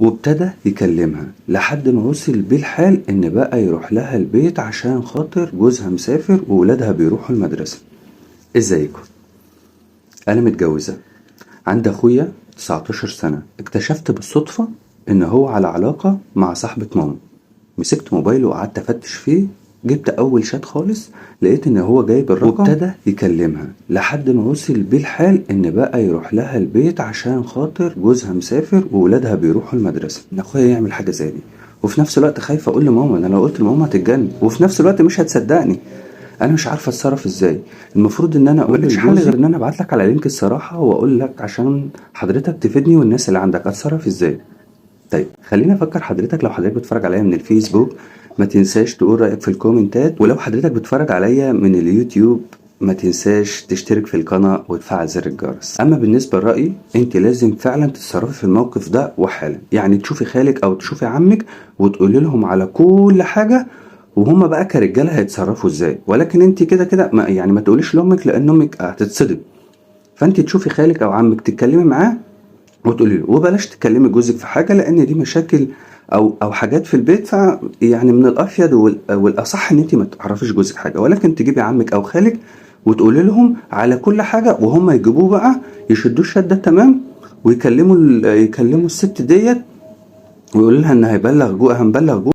وابتدى يكلمها لحد ما وصل بيه الحال ان بقى يروح لها البيت عشان خاطر جوزها مسافر وولادها بيروحوا المدرسة. ازيكم؟ انا متجوزة، عند اخويا 19 سنة. اكتشفت بالصدفة ان هو على علاقة مع صاحبة ماما. مسكت موبايله وقعدت افتش فيه، جبت اول شات خالص لقيت ان هو جايب الرقم. وابتدى يكلمها لحد ما وصل بيه الحال ان بقى يروح لها البيت عشان خاطر جوزها مسافر وولادها بيروحوا المدرسة. ان اخويا يعمل حاجة زي دي، وفي نفس الوقت خايفة اقول لماما، انا لو قلت لماما هتتجنن، وفي نفس الوقت مش هتصدقني. انا مش عارفه اتصرف ازاي. المفروض ان انا اقول مفيش حل لجوزي غير ان انا ابعت لك على link الصراحة واقول لك عشان حضرتك تفيدني والناس اللي عندك اتصرف ازاي. طيب خليني افكر حضرتك، لو حضرتك بتتفرج عليا من الفيسبوك ما تنساش تقول رايك في الكومنتات، ولو حضرتك بتتفرج عليا من اليوتيوب ما تنساش تشترك في القناة وتفعل زر الجرس. اما بالنسبة لرأيي، انت لازم فعلا تتصرفي في الموقف ده وحالا، يعني تشوفي خالك او تشوفي عمك وتقولي لهم على كل حاجة، وهما بقى كرجالة هيتصرفوا ازاي. ولكن انت كده كده ما يعني ما تقوليش لامك لان امك هتتصدم. فانت تشوفي خالك او عمك تتكلمي معاه وتقولي له، وبلاش تكلمي جوزك في حاجة لان دي مشاكل او حاجات في البيت. ف يعني من الافيد والاصح ان انت ما تعرفيش جوزك حاجة، ولكن تجيبي عمك او خالك وتقولي لهم على كل حاجة، وهم يجيبوه بقى يشدوه الشدة تمام، ويكلموا يكلموا الست ديت ويقولوا لها ان هيبلغ جو هنبلغ جو.